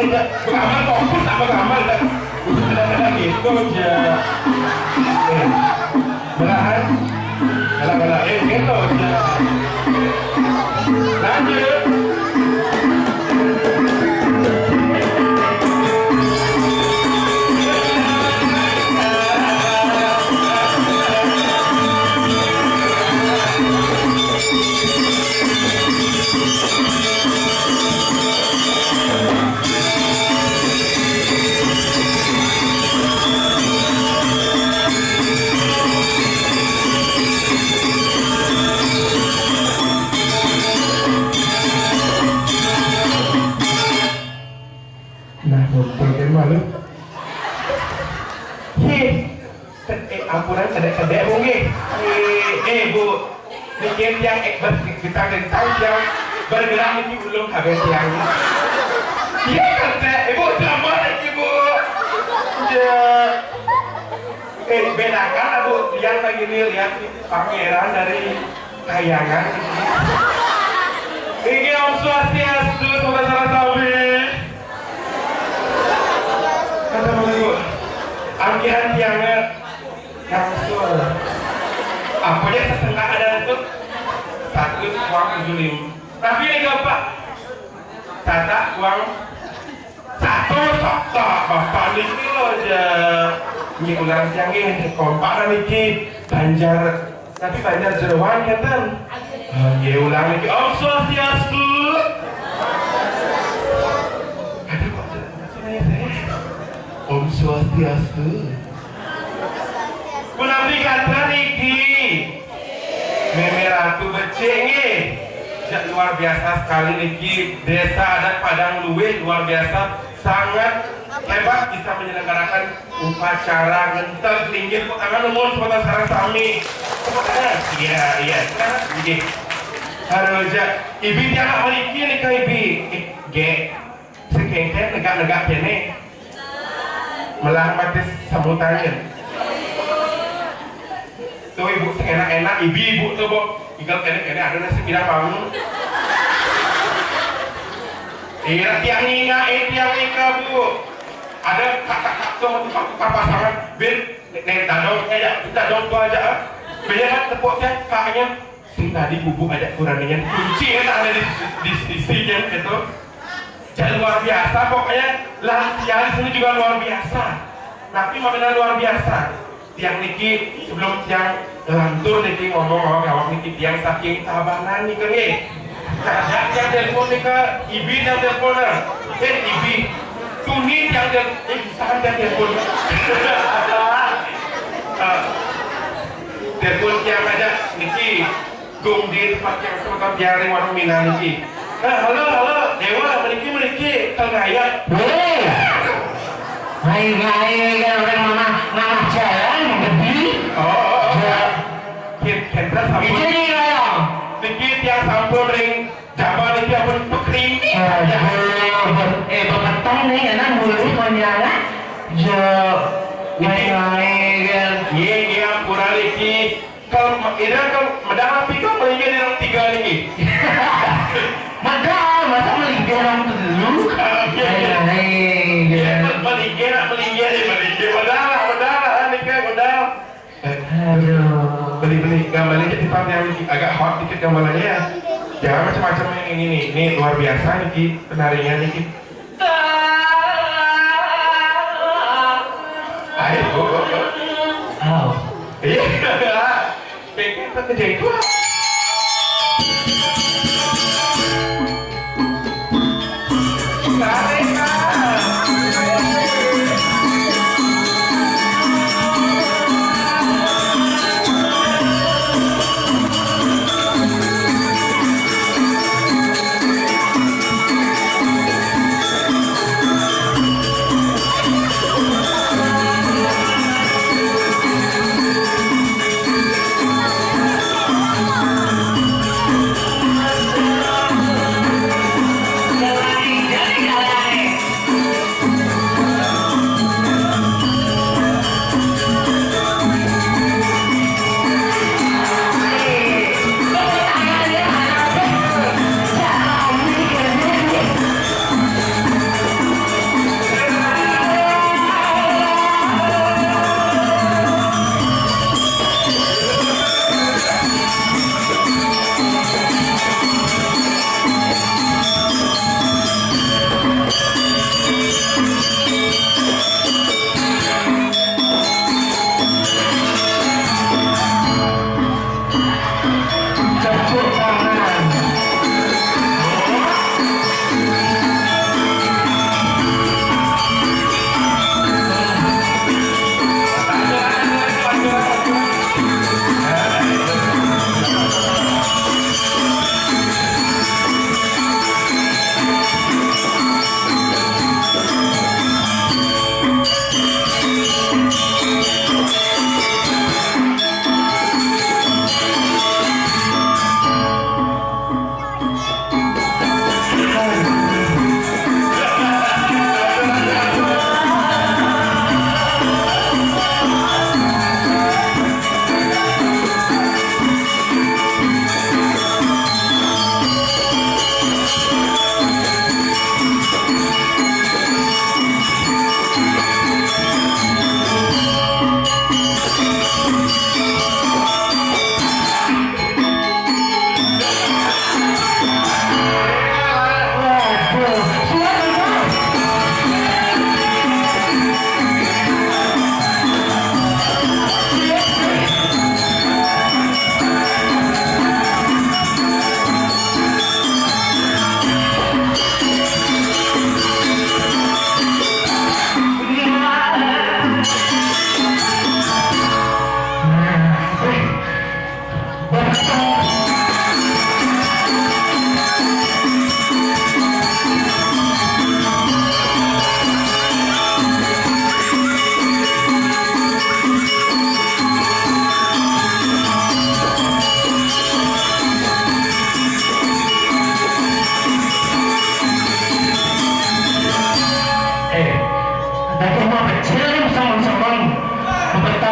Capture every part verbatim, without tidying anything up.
Beramal fokus sama beramal, dah. Udah, dah, dah, gitu aja. Eh, belahan. Kalau, kalau, eh, gitu aja. Lanjut. Nah, ngumpul kan malu. Hih, eh, ampunan, kedek-kedek, Bu, nggih. Eh, eh, Bu, bikin tiang, eh, bas-, gentang-gentang tiang bergerak niki ulung kabeh tiang. Iya, kedek, eh, Bu, selamat niki, Bu. Ya. Eh, bedakan lah, Bu, tiang lagi nih lihat pangeran dari Kayangan. Inggih, Om Swastiastu, saudara sami. Kata Bapak Ibu, angkihan tiangnya kapsul. Apanya sesengkak ada itu? Satu uang tujuh lima. Tapi ini apa? Tata uang satu, sok, sok, Bapak niki lho, ja. Ini ulang tiang nggih, kompak niki Banjar, tapi Banjar Jeroan, ngeten. Oh, nggih, ulang niki. Om Swastiastu. Aduh, kok tidak masuk ya, saya? Om Swastiastu. Punapi gatra niki? Meme Ratu becik nggih. Jak luar biasa sekali niki, Desa Adat Padang Luwih luar biasa, sangat hebat bisa menyelenggarakan upacara ngenteg linggih. Tepuk tangan nuwun sebentar sareng sami. Tepuk tangan. Iya, iya. Sekarang nggih. Halo, jak. Ibi tiang mriki nika, Ibi. Eh, nggih. Sing kengken negak-negak kene. Melah mati semutannya. Tuh ibu sing enak-enak, ibi ibu tuh, Bu. Tinggal kene-kene ada nasi pira mau. Iya, tiang ninga, eh, tiang nika, Bu. Ada kakak-kakak tuh, tukang-tukang pasangan. Bin, nek dadong aja, dadong tuh aja. Belinya kan tepuknya, kakaknya. Sing tadi bubuk aja kurangnya kunci ya, tak ada di, di, di sini gitu. Jadi luar biasa pokoknya, lansia di sini juga luar biasa. Tapi makanya luar biasa. Tiang niki sebelum tiang lantur niki ngomong awak-awak niki tiang saking tabanan nih kan, eh. Nah, yang, yang telepon nih ke Ibi yang telepon, nah. Eh, Ibi. Tuni yang telepon, eh, bisa yang telepon. Ah, telepon tiang aja niki. Gung di tempat yang semeton diare warung Minang niki. Eh, halo, halo, Dewa, mriki, mriki, Kang Gayat. Weh, ayo, ayo, kan orang mama, mama jalan, yang gede. Oh, oh, oh. Ya. Kin-, Kendra sampun. Ini nih, ayo. Niki tiang sampun ring Jawa niki ampun pekrini. Aduh, be-, eh, bepetong nih, enak dulu, konyana. Jo, niki. Ayo, ayo, kan. Iya, iya, ampura niki. Kalau ira ke medal api ke melinggih di orang tiga niki. Medal, masa melinggih orang telu? Iya, iya. Hei, hei, iya, iya. Melinggih, nak melinggih, eh, melinggih. Medal lah, medal lah, ah, niki, medal. Eh, aduh. Beli, beli. Gambarnya di tempat yang agak hot dikit gambarnya ya. Jangan macam-macam yang ini nih. Ini luar biasa niki, penarinya niki. Ayo. Oh. Iya. Pengen tak kerja itu. Tarik, Kak.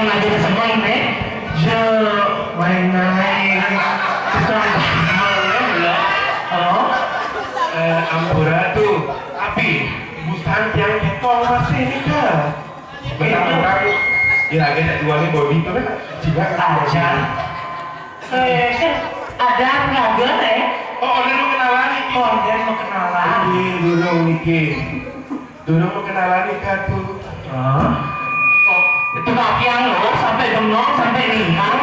Lagi semang nih. Yo, main-main. Tukang tambal ya. Oh. Eh, ampura tuh. Tapi, busan yang ketong masih nikah. Bentar-bentar. Ya, lagi ada dua nih body tuh kan. Juga aja. Eh, kan ada raga ya? Oh, ada mau kenalan nih. Oh, ada mau kenalan. Ini dulu nih. Dulu mau kenalan nih, Kak, tuh. Hah? Oh, itu kaki yang lo sampai bengong, sampai ningkang.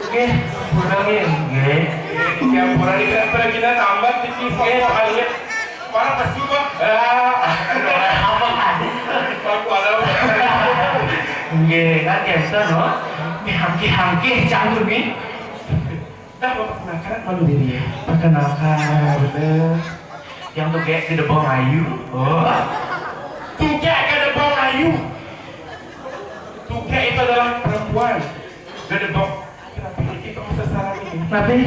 Oke, pulang ya. Oke. Ya, pulang ini apa kita tambah tipis ya, kalian. Para pesu, Pak. Ah, apa tadi? Pak, walau. Nggih, kan biasa, no? Hangki-hangki, canggung nih. Dah, Bapak, perkenalkan malu diri ya. Perkenalkan. Bener. Yang tuh kayak gedebong ayu. Oh. Tuh kayak gedebong ayu. Tuh kayak itu adalah perempuan. Gedebong. Kenapa ini kok bisa salah ini? Tapi,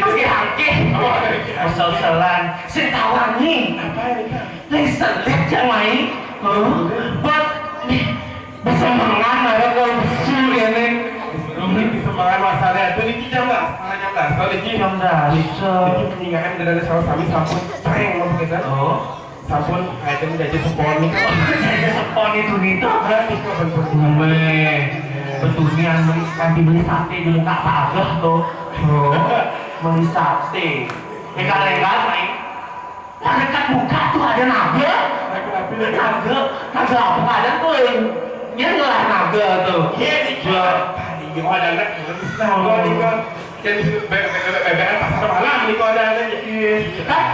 oke, oke. Oh, oke. Seselan. Sing tawangi. Apa ini, Kak? Lagi selit yang main. Huh? Buat, nih, bisa mengan, ada kalau besar ya, nih. Rumit di semangat masalah itu, ini jam lah, setengah jam lah. Soalnya ini, jam dah. Ini mendingan dari salah sami sampun, sayang, mau pakai kan? Oh. Sampun, kayak ini jadi seponi. Jadi seponi tuh nih tuh. Ah, itu betul. Meh, betulnya beli, nanti beli sate di muka pagar tuh. Oh, beli sate. Legal-legal, main. Nah, dekat muka tuh ada naga. Naga apa? Naga, naga apa? Ada tuh yang, yang ngelah naga tuh. Iya, iya. Tadi ada naga. Nah, kalau di kan, yang di be-, be-, be-, be-, pasar malam itu ada naga. Iya. Kan,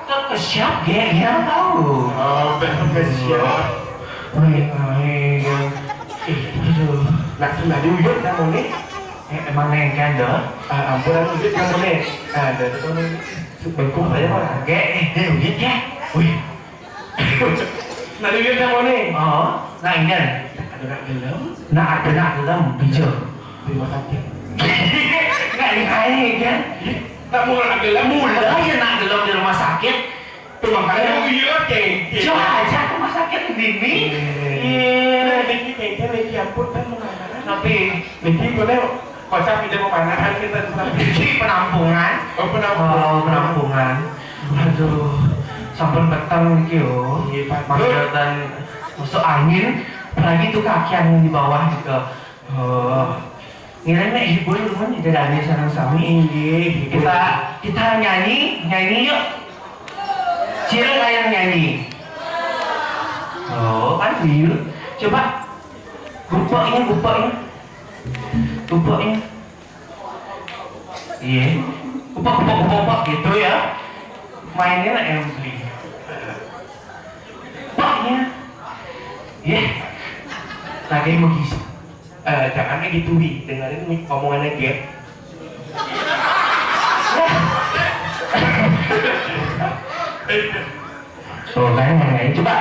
ke, ke siap, gak? Iya, tahu. Oh, be-, ke siap. Wih, wih, wih. Ih, aduh. Langsung tadi uyut kamu nih. Eh, emang nengken, dah? Ah, ampun, aku uyut kamu nih. Ada tuh nih. Bengkok aja, Pak. Oke, eh, eh, uyut ya. Wih. Nah, uyut kamu nih. Oh, nah, ini. Ada nak gelem. Nah, ada nak gelem, bijak. Di rumah sakit. Nggak dikain, kan? Ih, tak mau nak gelem. Mulai ya nak gelem di rumah sakit. Tuh, makanya. Oh, iya, ceng. Coba aja ke rumah sakit ini. Iya. Iya. Niki, ceng, ceng, niki, ampun, kan, menganak. Tapi niki, boleh kocak pindah pemanahan kita, bukan? Niki penampungan. Oh, penampungan. Oh, penampungan. Aduh, sampun peteng niki, oh. Iya, Pak. Mangga dan masuk angin, apalagi tuh kaki yang di bawah juga. Oh. Ngiring nek hibur temen kita dari sareng sami. Inggih, hibur. Kita, kita nyanyi, nyanyi yuk. Cil kayak nyanyi. Oh, kan yuk. Coba. Gupeknya, gupeknya. Gupeknya. Iya. Gupek, gupek, gupek, gupek gitu ya. Mainnya lah yang beli. Gupeknya. Iya. Lagi mau gisi. Eh, jangan kayak gitu, Wi. Dengerin nih omongannya Gap. Tuh kan, yang lain. Coba.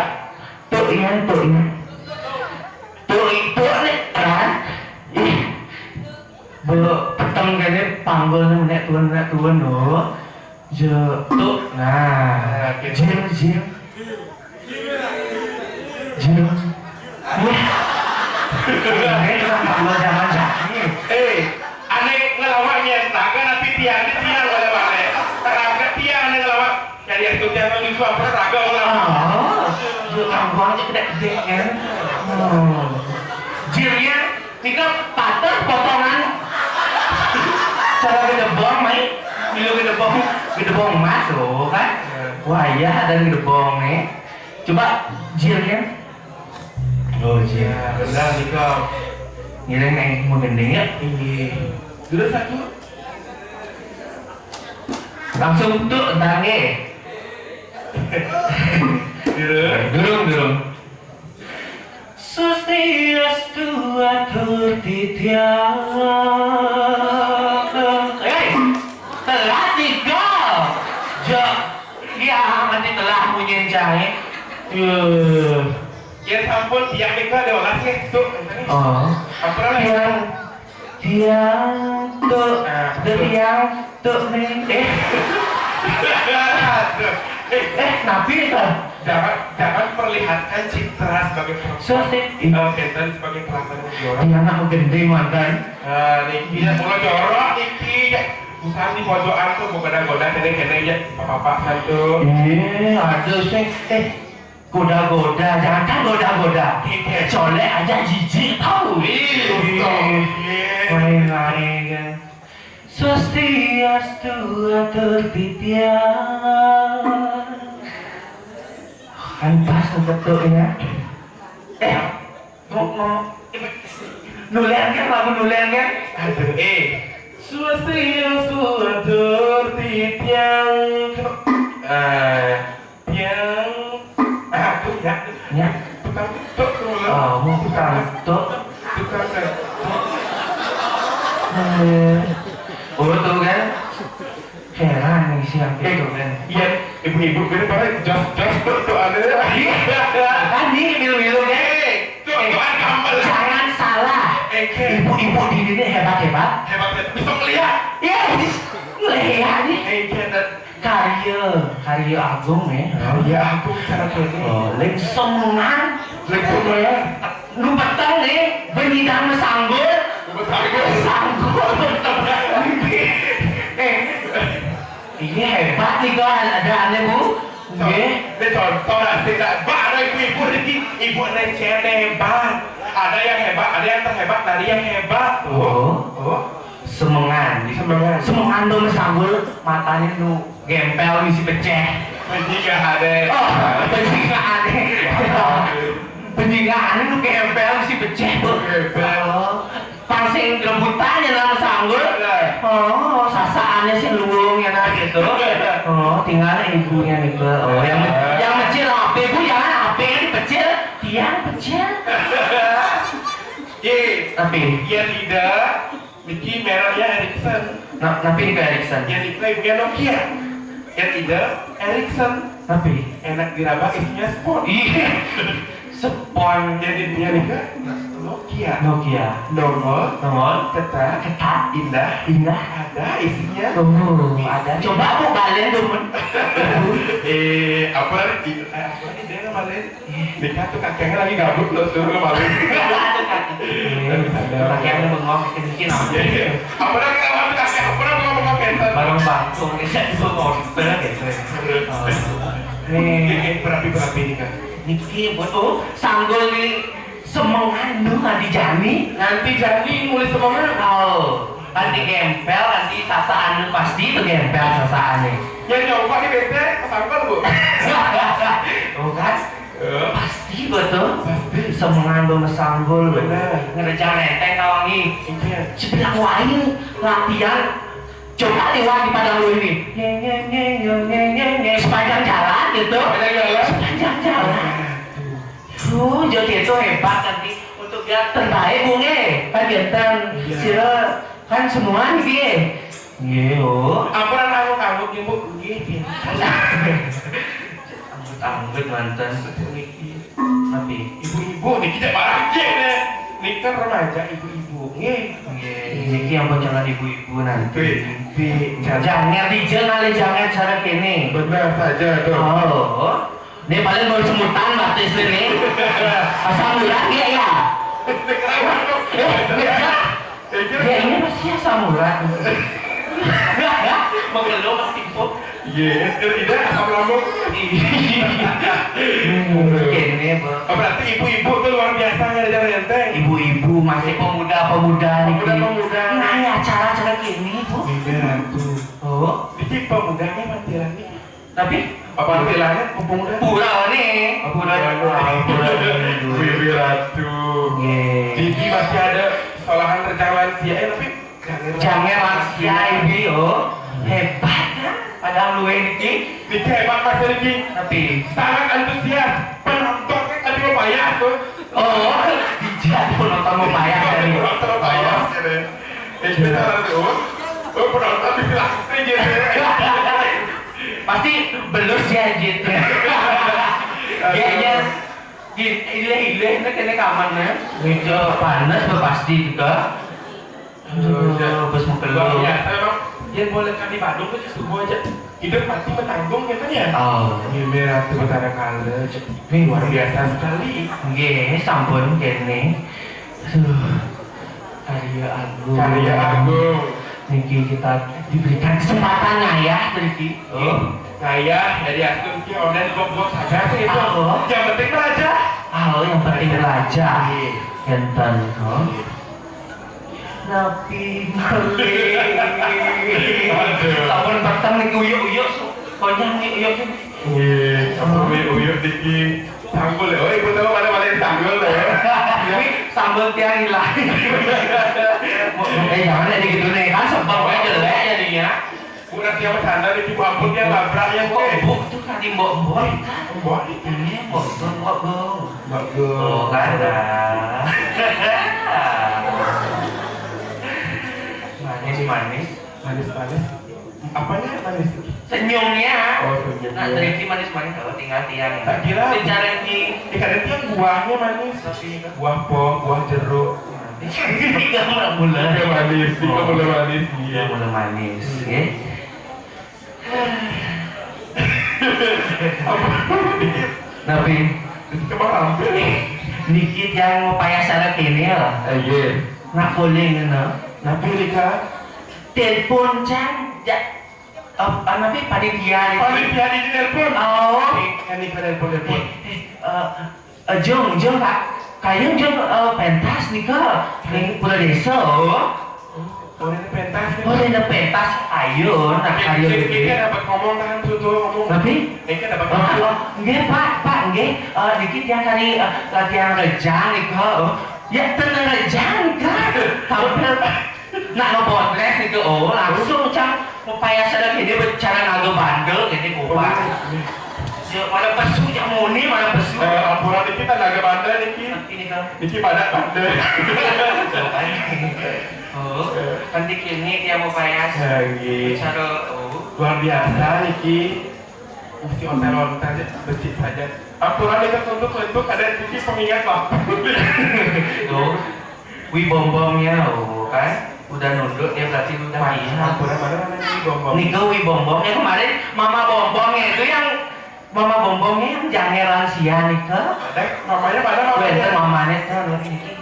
Tuh, iya, tuh, iya. Tuh, itu nih, kan? Ih. Belum peteng kayaknya panggulnya menek tuan, menek tuan, loh. Je, tuh, nah, jil, jil, jil. Wah. Ini kan kalau zaman jahil. Eh, aneh ngelawaknya, naga nanti tiang, ini tiang pada mana? Naga tiang aneh ngelawak. Cari yang tuh tiang, lucu apa, naga ulang. Oh, je, kampung aja kita gede, kan? Oh. Jilnya Nika patah potongan. Cara gedebong, mai. Milu gedebong, gedebong emas, oh, kan? Wah, iya, ada gedebong, nih. Coba, jilnya. Oh, jil. Ya, benar, Nika. Ngiring, eh, mau gending, ya? Iya. Dulu satu. Langsung tuh, entar, nggih. Dulu. Durung, durung. Swastiastu atur titiang. Eh, telat tiga. Jo, dia nanti telah munyin jahe. Yuh. Ya sampun, tiang itu ada olas ya, tuh. Oh. Apa namanya? Tiang. Tiang tuh, nah, tuh tuh. Tiang tuh nih. Eh. Aduh. Eh, eh, napi itu? Jangan, jangan perlihatkan citra Sosé. Eh, kénten sebagai pelaksanaan juara. Dia anak gendé mantan. Eh, niki ya, kalau jorok niki ya. Bukan di pojokan tuh, mau goda-goda, kéné-kéné ya, bapak-bapak satu. Eh, ada sih. Eh, goda-goda, jangan kan goda-goda. Iya. Colek aja jijik tahu. Iya, betul. Iya. Main-main kan. Swastiastu, atur titiang. Kan pas betul ya. Eh, ngomong, ngomong. Nulér kan, lagu nulér kan? Aduh, eh. Swastiastu, atur titiang. Eh, tiang. Ah, tuh ya. Ya. Tukang tuk tuh. Oh, tukang tuk. Tukang tuk. Eh. Oh, tuh kan? Heran nih siang itu kan. Iya, ibu-ibu, bener banget. Jos, jos, tuh, tuh, ada ya. Iya. Kan nih, milu-milu kan? Eh, tuh, tuh, ada gambar. Jangan salah. Oke. Ibu-ibu di sini hebat-hebat. Hebat, hebat. Bisa ngeliat. Iya, bis-, ngeliat nih. Oke, dan karya, karya agung ya. Karya agung cara ini. Oh, langsung menang. Langsung menang. Nu peteng nih, benyidang mesanggul. Mesanggul. Mesanggul. Eh, ini hebat nih, kan? Ada aneh, Bu. Nggih. Ini contoh lah, tidak. Bah, ada ibu-ibu niki, ibu ini hebat. Ada yang hebat, ada yang terhebat dari yang hebat. Oh. Oh. Semengan. Semengan. Semengan tuh mesanggul, matanya nu gempel misi pecah. Penjika ada. Oh, penjika ada. Penjika ada nu gempel misi pecah, Bu. Gempel. Oh. Pas sing rebutannya nama sanggul. Bener. Oh, sasaannya sih luwung ya, nah, gitu. Oh, tinggal ibunya nih, Bu. Oh, yang, yang kecil H P, Bu, jangan H P-nya dipecil, tiang pecil. Ye, tapi ya tidak. Niki mereknya Ericsson. Nah, tapi ini kayak Ericsson. Yang di play bukan Nokia. Yang tidak Ericsson. Tapi enak diraba isinya spon. Iya. Spon. Jadi punya nih kan Nokia. Nokia. Nomor. Nomor. Ketat. Ketat. Indah. Indah. Ada isinya. Oh, ada. Coba aku balen dong, men. Eh, apa lagi? Eh, apa lagi dia balen? Nikah tuh kakeknya lagi gabut loh, suruh malu. Kakeknya bengong, mungkin apa? Iya, iya. Apa lagi kalau ada kakek, apa lagi ngomong kakek? Barang bangkung, ini saya juga mau gitu. Nih, berapi-berapi nih, Kak. Niki buat, oh, sanggul nih, semengan nu nganti jani. Nganti jani mulai semengan. Oh, nanti gempel, nanti sasaan pasti itu gempel sasaan nih. Yang nyoba di B T, pasangkal, Bu. Oh, kan? Pasti betul. Pasti. Semengan mesanggul. Bener. Ngerjain enteng kawangi. Iya. Sebelah wae latihan. Coba lewat di padang lu ini. Nye, nye, nye, nye, nye, nye, nye. Sepanjang jalan gitu. Sepanjang jalan. Sepanjang jalan. Tuh, jadi itu hebat nanti untuk dia terbaik, Bung, eh. Kan jantan. Iya. Sira kan semua nih, piye? Nggih, oh. Ampun, angguk-angguk nih, Bu. Nggih, piye? Angguk-angguk manten. Niki. Tapi ibu-ibu niki cek barang cek deh. Niki kan remaja ibu-ibu. Nggih. Nggih, niki ampun jangan ibu-ibu nanti. Wih, wih. Jangan dijeng kali, jangan cara kene. Benar saja tuh. Oh. Ini paling mau semutan batis ini. Asam urat ya, ya? Sekarang masuk. Eh, ya, ini pasti asam urat. Mengeluh, Mas Tiko. Iya, tidak asam lambung. Iya. Ini, Bu. Oh, berarti ibu-ibu tuh luar biasa ngerjain enteng. Ibu-ibu, masih pemuda-pemuda nih. Pemuda-pemuda. Nah, ya, cara-cara gini, Bu. Iya, tuh. Oh. Jadi pemudanya mati lagi. Tapi apa arti lahir mumpung udah? Pura nih. Apa pura? Pura nih. Pura nih. Bibi Ratu. Nggih. Bibi masih ada sekolahan rencana lansia, eh, tapi jangan lansia ini, oh. Hebat kan? Padahal luwe niki. Niki hebat, Mas, niki. Tapi sangat antusias. Penonton kan tadi mau bayar tuh. Oh, dijak penonton mau bayar tadi. Penonton mau bayar, oh. Gitu. Eh, kita tuh. Oh, penonton di belakang gitu. Pasti belus ya, Jit. Kayaknya, Jit, ileh-ileh, ini kena kaman, ya. Ngejo panas, pasti juga. Aduh, bos mau keluar. Luar biasa emang. Yang boleh kami Bandung tuh subuh aja. Hidup mati bertanggung gitu ya. Oh. Mimi Ratu Betara Kala. Ini luar biasa sekali. Nggih, sampun kene. Aduh. Karya agung. Karya agung. Niki kita diberikan kesempatan ngayah, Riki. Oh. Ngayah, jadi aku mungkin online blog-blog saja sih itu. Oh. Yang penting belajar. Oh, yang penting belajar. Iya. Enten, oh. Iya. Napi malih. Aduh. Sampun peteng niki uyuk-uyuk, konyang uyuk-uyuk niki. Iya, sampun uyuk-uyuk niki. Sanggul ya. Oh, ibu tahu mana-mana yang sanggul ya. Ini sambal tiang hilang. Eh, jangan ya gitu nih, kan sebel wae jelek jadinya. Udah tiap bercanda nih, ibu ampun dia labrak ya, Bu. Kok Bu tuh tadi mbok-mbok kan? Mbok. Ini mbok, mbok, mbok, Bu. Mbok, Bu. Oh, kan dah. Manis, manis. Manis, manis. Apanya manis? Senyumnya. Oh, senyumnya. Nah, Riki manis-manis kalau tinggal tiang. Tak kira. Secara ini. Ikan itu yang buahnya manis. Tapi buah pong, buah jeruk. Ini kan mulai. Iya, manis. Ini kan mulai manis. Iya, mulai manis, ya. Apa? Tapi coba hampir. Niki yang mau payah sana kene ya. Eh, iya. Nak calling ngono. Napi, Rika? Telepon, Cang. Ya. Eh, napi panitia niki? Panitia di telepon. Oh. Eh, ini ke telepon, telepon. Eh, eh, eh, eh, Jung, Jung, Kak. Kayun Jung, eh, pentas nika. Ning Pura Desa. Oh, ini pentas nih. Oh, ini pentas. Ayo, nak ayo. Kita dapat ngomong kan tuh, tuh ngomong. Tapi? Kita dapat ngomong. Nggih, Pak, Pak, nggih. Eh, niki tiang kari, eh, latihan rejang nika. Oh. Ya, tenang rejang nika. Hampir nak ngebotles nika. Oh, langsung, Cang. Upaya sadar ini bicara naga bandel ini, Bapak. Oh, iya. Ya, mana pesu, Cang, muni, mana pesu. Eh, ampura niki kan naga bandel niki. Ini kan. Niki pada bandel. Oh, kan niki ini dia mau payas. Ya, nggih. Bicara, oh. Luar biasa niki. Mesti ontel-ontel, becik saja. Ampura niki untuk Facebook ada niki pengingat, Pak. Tuh. Wibombongnya, oh, kan? Udah nunduk, dia berarti udah. Mana? Iya. Ampura, mana, mana Wibombong? Nika Wibombongnya kemarin, Mama Bombongnya itu yang, Mama Bombongnya yang jange lansia nika. Ada, mamanya mana, mamanya? Wenten mamanya tuh, niki.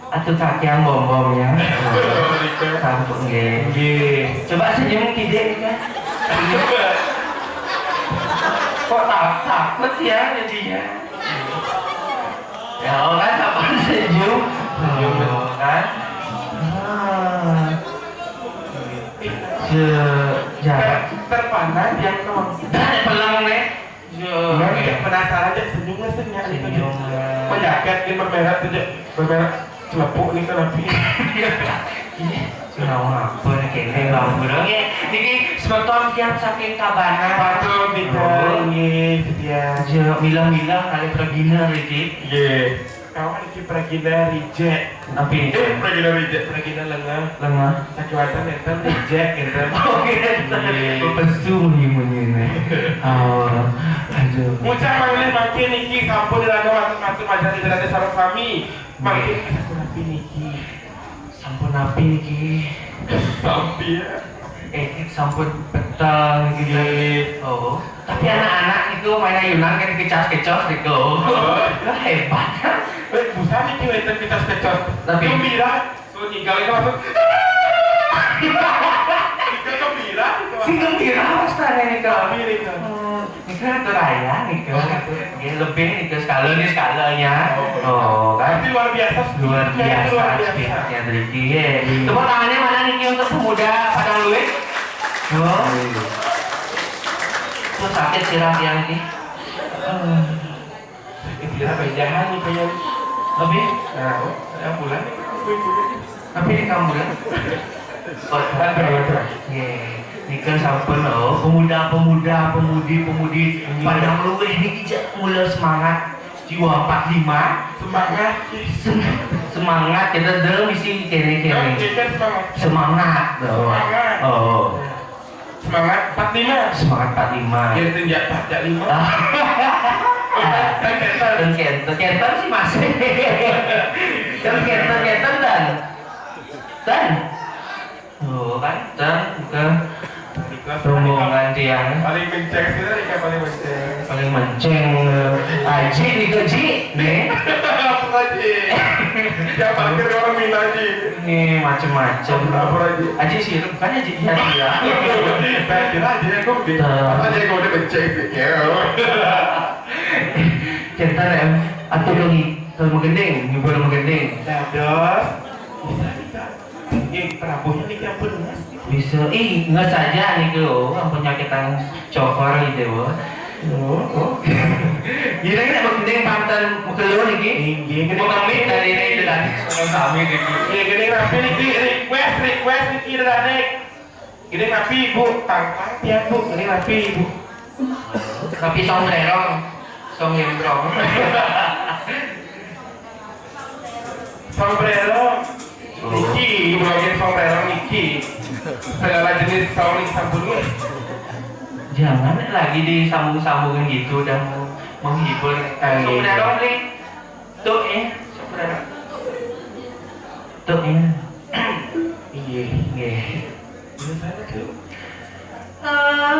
Atuh kaki yang Bombongnya. Nika. Sampun, nggih. Nggih. Coba senyum kidik nika. Kok tak-, takut ya jadinya? Ya, oh kan, apa senyum? Senyum. Oh, kan? Ah. Sejarah. Ter-, terpana yang nonton. Dah, pelang, nih. Ya, oke. Penasaran aja, senyumnya, senyum itu. Senyum, ya. Penyakit ini bermerah tuh, Cek. Bermerah. Celepuk nih, kenapa? Ini naon apa nih, kene, Bang Guru? Nggih, niki semeton tiang saking Tabanan. Betul, kita. Oh. Nggih, setia. Ya, milah-milah kali pergina, niki. Nggih. Kawan niki pergina reject. Tapi eh, pergina reject, pergina lengah. Lengah. Sakiwatan nenten reject, nenten. Oh, gitu. Nggih. Pesu munyi-munyi nih. Oh, aduh. Mucak manglih mangkin niki sampun diraga masuk-masuk majalah Indrane sareng sami. Mangkin sampun napi niki? Sampun napi niki? Sampi ya. Eh, sampun peteng niki. Nggih. Oh, tapi anak-anak itu main ayunan kan kecas-kecos gitu. Oh. Lah, hebat kan? Eh, busa niki wenten kecas-kecos. Tapi gembira. Tuh, tinggal itu langsung. Tinggal gembira gitu. Sing gembira pastane nika. Gembira itu. Hmm. Nika atur ayah nika. Oh, atur. Nggih, lebih nika sekali nih segalanya. Oh, oh, kan? Tapi luar biasa. Luar biasa, luar biasa spiritnya, Driki. Nggih. Hmm. Tepuk tangannya mana niki untuk pemuda Padang Luit? Oh. Hmm. Tuh sakit sirah yang ini. Hmm. Sakit sirah, pejahan nih, kayak. Lebih? Nah, oh, saya bulan nih, ibu-ibu. Tapi ini kamu ya? Betul, betul. Nggih. Nika sampun lho, pemuda-pemuda, pemudi-pemudi, hmm, Padang Luwih niki jek mula semangat. Jiwa empat lima. Semangat. Sem-, semangat, kita dulu misi kene-kene. Oke, kan semangat. Semangat, lho. Semangat. Oh. Semangat empat lima. Semangat empat lima. Ya, senja empat, ya, lima. Ah. Kan kenten. Kan kenten, kenten sih masih. Kan kenten, kenten, Dan. Dan. Oh, kan? Dan bukan rombongan tiang. Paling menceng sih tadi kan, paling menceng. Paling menceng. Aji nih, Ji. Nih. Apa lagi? Ya, parkir orang minta, Ji. Nih, macem-macem. Apa lagi? Aji sih, bukannya Ji, ya, ya. Saya kira aja aku di, aja aku udah menceng sih, ya. Kita, em, atau lagi, kalau menggending, nyubur menggending. Dados, bisa kita. Eh, prabunya niki ampun nges. Bisa, ih, nges aja niki, oh, ampun nyakitan cokor gitu, oh. Oh, oh. Jadi nek mending panten mekelo niki. Inggih, mau pamit dari ini dan sami niki. Iya, gini rapi niki, request, request niki dari. Gini rapi, Bu, tangkang tiang, Bu, gini rapi, Bu. Tapi song rerong, song gembrong. Sombrero. Niki, ibu lagi sombrero niki. Segala jenis song disampuni. Jangan lagi disambung-sambungin gitu, udah mau menghibur. Ayo. Sombrero nih. Tuh ya, sombrero. Tuh ya. Iya, iya. Iya, sana tuh.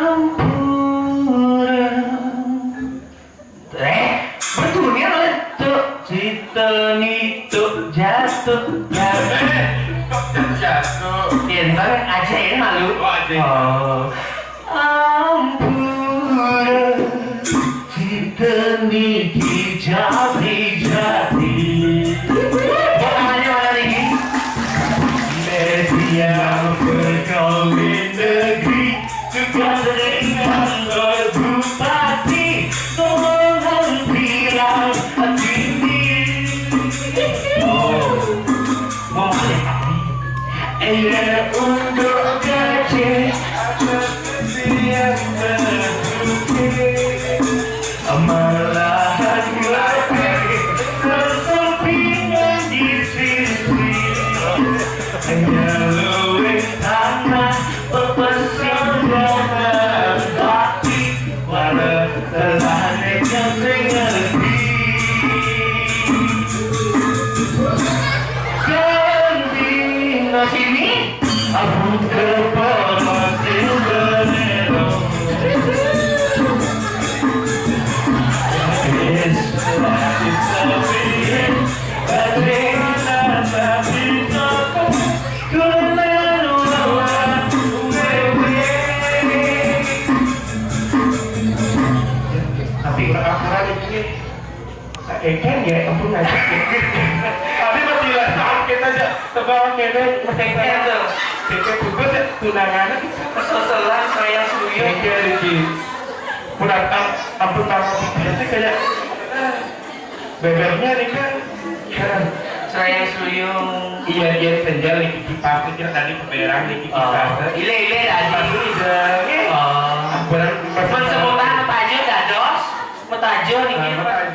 Ampura. Eh, berdunia oleh tuh. Cita nih tuh jatuh, jatuh. Eh, kok jatuh? Pinter aja ya, malu. Oh, aja. Oh. Ampura, cita nih dijadi-jadi. Buat tangannya mana nih? Media perkawin negeri. Juga sering kantor bupati, ngomong bilang tinggi. Oh, mau balik. Iya, untuk gaji, aku kesian berdukir. Malahan lebih bersampingan di sisi. Hanya luwih tanah, pepesan dan bakti, para telah yang sing ngerti. Ganti nasini, aku ke pamating berero. Yes, it's a big tapi pura-pura dikit. Nah, engken ya, ampun aja. Tapi masih lah, sakit aja. Sebab kene masih engken tuh. Engken tugas ya, tunangannya. Keseselan saya suyo. Engken lagi. Pura am-, ampun, tangan biasa kayak bebernya nih kan. Serayang seluyung. Iya, dia senjal nih, kipas, kira tadi beberang nih, kipas. Oh. Ile, ile, tadi. Kipas itu ide. Oh. Ampun, pas. Pun sebutan metajo dados, metajo nih. Ah, metajo.